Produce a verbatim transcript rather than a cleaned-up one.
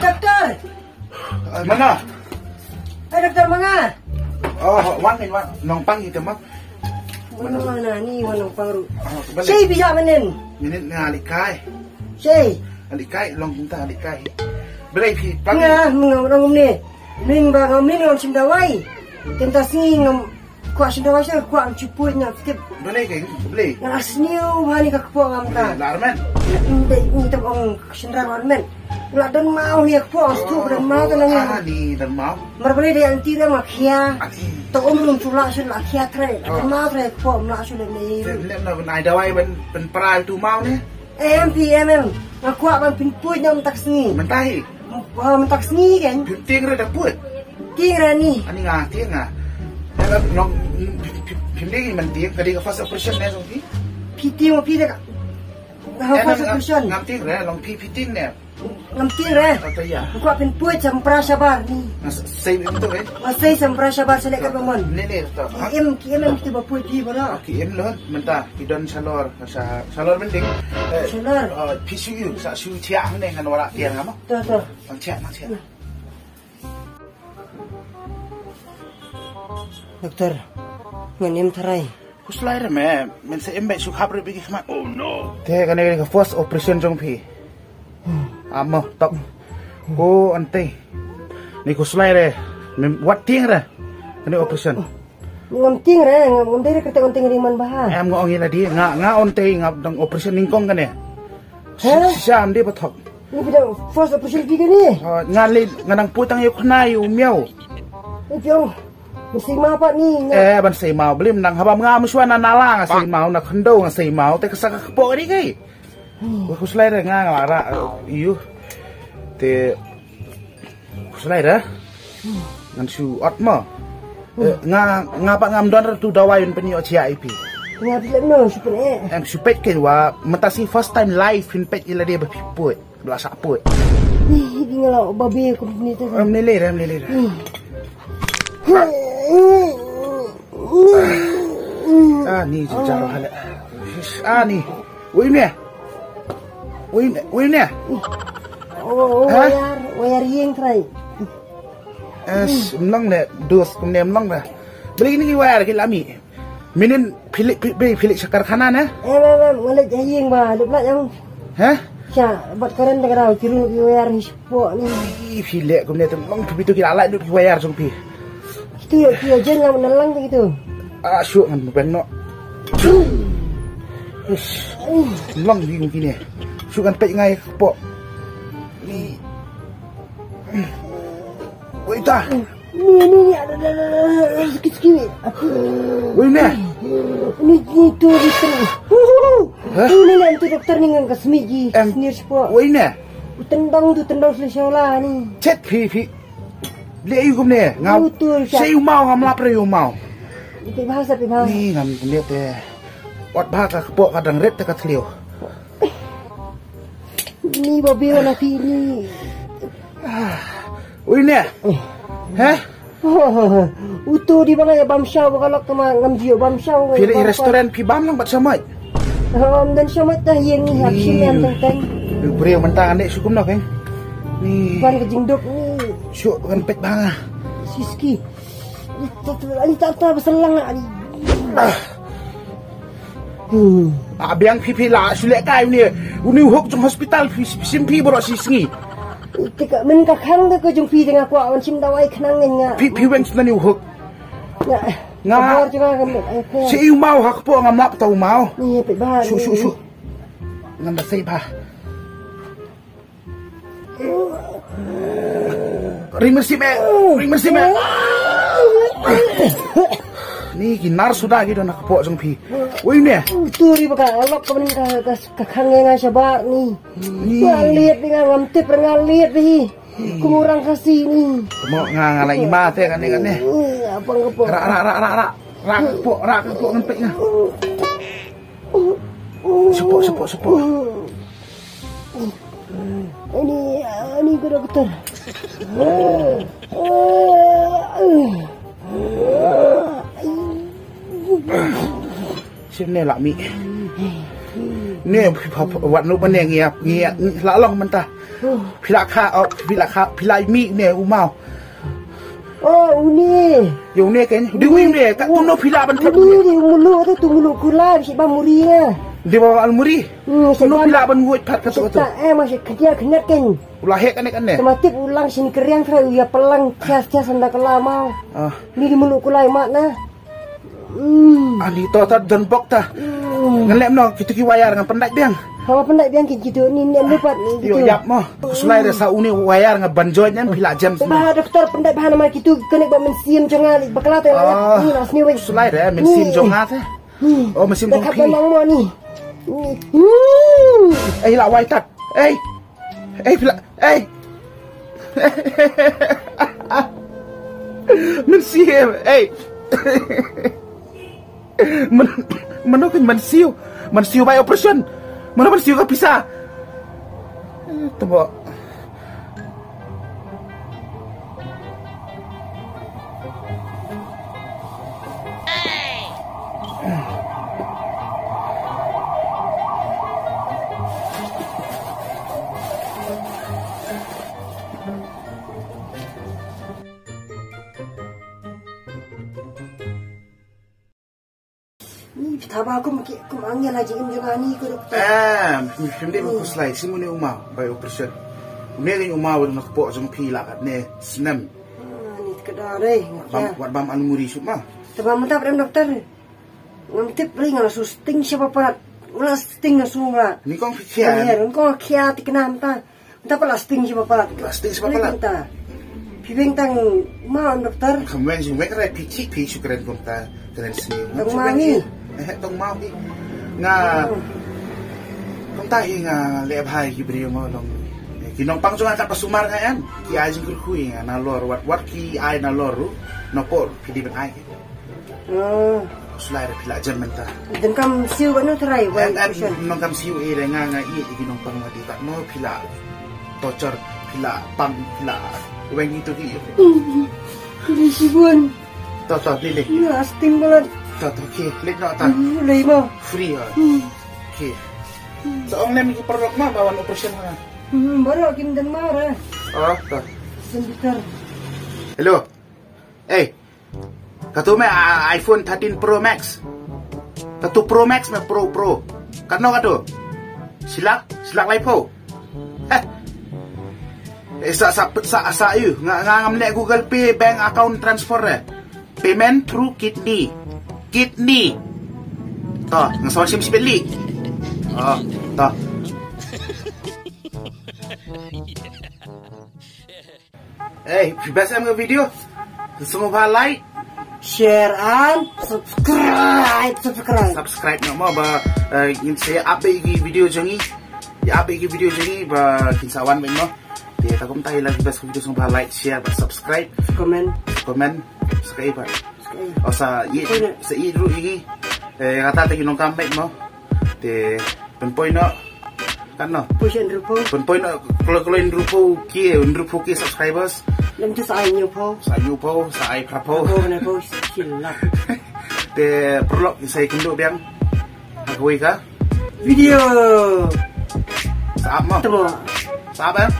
Doktor! Mana? Hai doktor, manga? Oh, wan min wan. Nongpang ito ma. Mana ni wan nongpang ru. Sei phi ïa mynnin. Mynnin nga likai. Sei. Likai long kumta likai. Balei phi pang. Nga manga long kumne. Mynnin ba nga mynnin long shim dawai. Kumta sngi ngam kwah shim dawai sha kwah ngam shu poi nga tip. Balei keng, balei? Nga sniew bha ni ka kpoh ngam ta. Lar men. Ndei ni tam ong shynrang lar men. Nga don mau ni ka kpoh, stu don mau ta nang. Ah, ni don mau. Mar balei dei anti dei ma khia. To um rum tu la shu la khia tre. Don mau tre kpoh ma shu le ni. Lem na ban ai dawai ban ban pra tu mau ni. Em pi em em. Nga kwah ban pynpoi ngam tak sngi. Mynta hi. Oh, mynta sngi kan? Pynting re da put. Ting re ni. Ani nga ting nga. Ya la nong pynting man ting ka dei ka first operation ne song pi. Pi ting pi de ka. First operation. Ngam ting re long pi pi ting ne. Ngam ting re. Kata ya. Ko pynpoi sampra shabar ni. Sei im tu re. Sei sampra shabar selek ka mon. Ne ne to. Em ki em em tu ba poi pi ba. Ki em lo mynta ki don salor sa salor mending. Salor. Pi su yu sa su chia ne ngan wala tiang ama. To to. Nang chia nang chia. Doktor, ngan im tharai. Khuslai re me, men se im bai su khap re bigi khmat. Oh no. Te kane ka first operation jong phi. Amo tok. Ko ante. Ni khuslai re. Wat ting re. Kane operation. Ngam ting re, ngam dei re kata on ting ri man baha. Em nga ong ila di, nga nga on ting nga dang operation ningkong kane. He? Shisha am dei pathok. Ni bidang first opportunity ka ni. Nga le nga nang putang ïa khna ïa u miaw. Ni piong. Mesti mau pat ni. Eh ban sei mau blim nang haba nga mesti na nala nga sei mau na khendo nga sei mau te kasa ka kpo ri kai. Wa khuslai re nga nga ra yu. Te khuslai re. Ngan shu ot mo. Nga nga pa ngam don tu dawai un peni ot sia ipi. Nga plet no shu pene. Em shu pet ke wa mata si first time life in pet ila de ba piput. Bla sa put. Ih, di ngala babe aku ni tu. Em lele re em lele re. Ah ni jaro hala. Ah ni. Ui ne. Ui ne. Ui ne. Oh, wayar wayar yeng trai. Es mlong ne dos kumne mlong ne. Beli ni wayar ki lami. Minin pilik pilik pilik sakar khana ne. Em em em ngale jaying ba lep la yang. Heh? Sha bat karen da kara kiru ki wayar ni. Pok ni. Ih, phi leh kumne tu long phi tu ki lalai lut ki wayar song phi. Kitu ya phi ajen lam nalang kitu. Ah, syuk ngan beng no. Long di mungkin ni. Syuk ngan pek ngai pok. Ni. Woi ta. Ni ni ni ada ada ada ada sikit sikit. Woi ne. Ni ni tu di tengah. Ni ni ni tu doktor ni ngan kasmi ji. Ni sport. Woi ne. Tendang tu tendang sila shola ni. Chet phi phi. Beli ayu kumne ngau. Sei umau ngam lap re umau. Pi bahasa pi bahasa. Ni ngam kumne te. Wat bahasa kepok kadang ret te katlio. Ni babi wala phi ni. Ui ne. Heh. Utu di bang ya bam shaw ba kalok kama ngam jio bam shaw. Phi le restaurant phi bam lang bat samai. Om dan samai ta yeng ni hak shin yan teng teng. Breu mentang ande sukum nok eh. Ni. Ban ke jingduk ni. Syuk kan pet banga. Siski. Ani tata beselang ani. Ah biang phi phi la shu leh kai uni uni hok jong hospital phi sim phi bro si sngi. Tika men ka khang ka jong phi tengah kwah wan sim dawai khnang ngen nga. Phi phi weng sna ni hok. Nga. Nga. Si u mau hak po ngam lap tau mau. Ni pe ba. Su su su. Ngam da sei ba. Ring mersip eh. Ring mersip eh. Ni ki nar suda ki don ka pok jong phi. Wei ne. Tu ri baka lok ka ka ka khang nga shabar ni. Ni. Nga liat ni nga ngam tip nga liat ni. Kumurang kasi ni. Mo nga nga la ima te kan ni kan ni. Apa ka pok. Ra ra ra ra ra. Ra ka pok ra ka pok ngam pek nga. Sepok sepok sepok. Ani ani ka doktor. Sini lah mi. Ne, phi, phi, phi, wat nu bane ngi ap, ngi ap, ngi la long mynta. Phi la kha, oh, phi la kha, phi la mih ne u maw. Oh, une. Ïa une kein, dei une, katno phi lah ban thep une. Une dei u mulu, tu mulu kulai, shi ba muri ya. Dei ba al muri. Hmm, katno phi lah ban nguid pat katto katto. Ta, eh, masih kerja kena kein. U la heh kane kane. Tama tip u lang sini keriang tra, u ïa pelang tias tias anda kela maw. Ah. Ni dei mulu kulai mat na. Hmm. Ani to ta don bok ta. Hmm. Ngan lem no, kitu ki wire ngan pyndait biang. Hawa pyndait biang ki kitu ni, ni lupat ni kitu. Ïo, ïap mo. Ku slai re sa une wire nga ban join ngan phi la jam. Ba doktor pyndait ba namar kitu kane ba mynsiem jong nga bakla te. Ah. Ni la sni wei. Slai re mynsiem jong nga te. Hmm. Oh, mynsiem jong phi. Dah kap mo ni. Hmm. Eh, la wai tat. Eh. Eh, phi la, eh. Mynsiem, eh. Myn, mano kein mynsiem? Mynsiem bai operation. Mano mynsiem ka pisa? Eh, tebo. Ni, phi thaba kum ki, kum angel ha jingim jong nga ni ko doktor. Ah, phi, phi, phi, phi, phi, slai, shi mane u maw, bai operation. Une kein u maw, na kpoh jong phi la katne snem. Ah, ni ka da re, wat bam, wat bam al muri shuh ma. Thaba mynta phi em doktor. Ngam tip re nga la shu sting shi palat. Nga la sting na shu nga. Ni kong phi khia. Ni kong khia ti kena mynta. Mynta pat la sting shi palat. La sting shi palat. Mynta. Phi weng tang ma doktor. Kam weng shi weng re phi ki phi shu kren kumta. Kren sini. Tang ma ni. Eh, tang ma ni. Nga. Kumta hi nga leh bha ïa ki briew mo long. Eh, ki nongpang jong nga kat ba sumar nga em. Ki ai jingkyrkhu ïa nga nalor wat wat ki ai nalor ruh. Na por ki dei ban ai. Ah. Slai re phi la jan mynta. Donkam siew ba no trai wai. Em, em, donkam siew eh re nga nga ïeit ïa ki nongpang ma dei kat no phi la torture phi la pang phi la weng itu ki. Hmm. Ki sibun. To to dei dei. Ya sting balat. To to ki lek no ta. Hmm, lei mo. Free ha. Hmm. Ki. So ong lem ki paralok ma ba wan operation ha. Hmm, baru kim den ma re. Oh, to. Sen bitar. Hello. Eh. Katu me, ah, iPhone thirteen Pro Max. Katu Pro Max me Pro, Pro. Katno katu? Shi lak, shi lak laiphew. Heh. Eh, sa, sa, sa, sa, ïu. Nga, nga, ngam leh Google Pay bank account transfer eh. Payment through kidney. Kidney. To, nga sa wan shim shibit li. Oh, to. Eh, phi best em ka video. Sngewbha like, share and subscribe, subscribe. Subscribe noh mo ba, eh, ngin sa ïa update ki video jong ngi. Ïa update ki video jong ngi ba kin sa wan beit mo. Te ta kumta ïa la ki best video sngewbha like, share bad subscribe. Comment. Comment. Subscribe bad. Subscribe. O sa ïa, sa ïa ruh ïa ngi. Eh, kata te ki nongkam beit mo. Te pynpoi noh. Katno? Pynpoi noh kloi kloi hynriewphew K, hynriewphew K subscribers. Lem tu sa ai hynñiewphew. Sa ai hynñiewphew, sa ai phraphew. Phraphew ne phew, shi lak. Te paralok sa ïakynduh biang ha kawei ka video. Sa ap mo. Temo. Sa ap em?